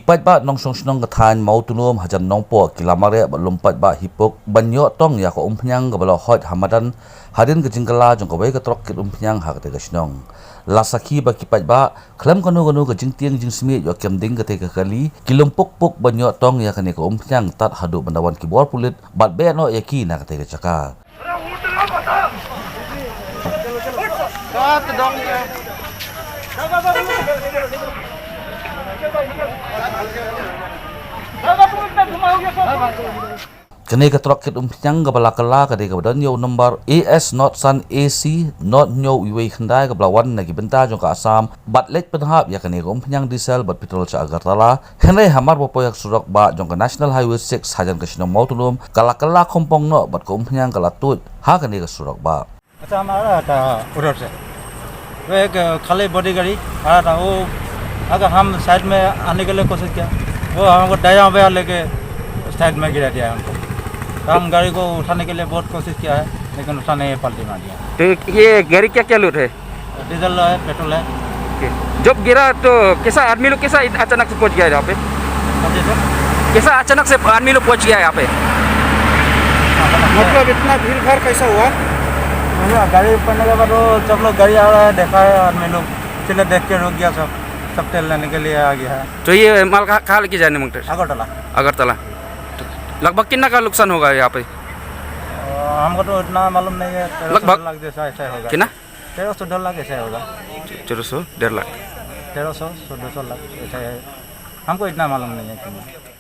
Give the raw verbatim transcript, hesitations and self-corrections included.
Paidbah nongshong shnong ka thaiñ Mawtunum hajan Nongpoh ki la mareh bad lum paidbah hi puk ban ïoh tong ïa ka umphniang kaba la hoit ha madan hadien ka jingkylla jong kawei ka trok kit umphniang ha katei ka shnong. La sakhi ba ki paidbah khlem kano kano ka jingtieng jingsmiej ïoh kem ding katei ka kali, ki lum puk puk ban ïoh tong ïa kane ka umphniang tad haduh ban da wan ki bor pulit bad beh noh ïa ki na katei ka jaka. Kane ka trok kit umphniang kaba la kylla ka dei kaba don ïa u nombar A S not san A C not hynñiew wei khyndai kaba la wan na ki bynta jong ka Assam bad leit pynhap ïa kane ka umphniang diesel bad petrol sha Agartala. Hynrei hamar ba poi ha ka surok bah jong ka National Highway six hajan ka shnong Mawtunum ka la kylla khongpong noh bad ka umphniang ka la tuid ha kane ka surok bah. अच्छा, हम आ रहा था उधर से, वो एक खाली बॉडी गाड़ी आ रहा था, वो अगर हम साइड में आने के लिए कोशिश किया, वो हमको दायां बायां लेके साइड में गिरा दिया हमको। तो हम गाड़ी को उठाने के लिए बहुत कोशिश किया है, लेकिन उठा नहीं है, पलटी मार दिया। तो ये गाड़ी क्या क्या लोड है? डीजल है, पेट्रोल है। ओके। जब गिरा तो कैसा आदमी लोग कैसा इत-, अचानक से पहुंच गया यहाँ पे? कैसे सर? कैसा अचानक से आदमी लोग पहुंच गया यहाँ पे? मतलब इतना भीड़ भाड़ कैसा हुआ? भैया, गाड़ी ऊपर पड़ने के बाद वो सब लोग गाड़ी आ रहा है, देखा है आदमी लोग, इसलिए देख के रुक गया सब, सब तेल लेने के लिए आ गया है। तो ये माल कहाँ, कहाँ लेके जाने मांगते हैं? अगरतला। अगरतला। तो लगभग कितना का नुकसान होगा यहाँ पे? अ, हमको तो इतना मालूम नहीं है, तेरह सौ लगभग? लाख जैसा ऐसा होगा। कितना? तेरह सौ डेढ़ लाख ऐसा होगा। तेरह सौ डेढ़ लाख। तेरह सौ, चौदह सौ लाख ऐसा है। हमको इतना मालूम नहीं है कितना।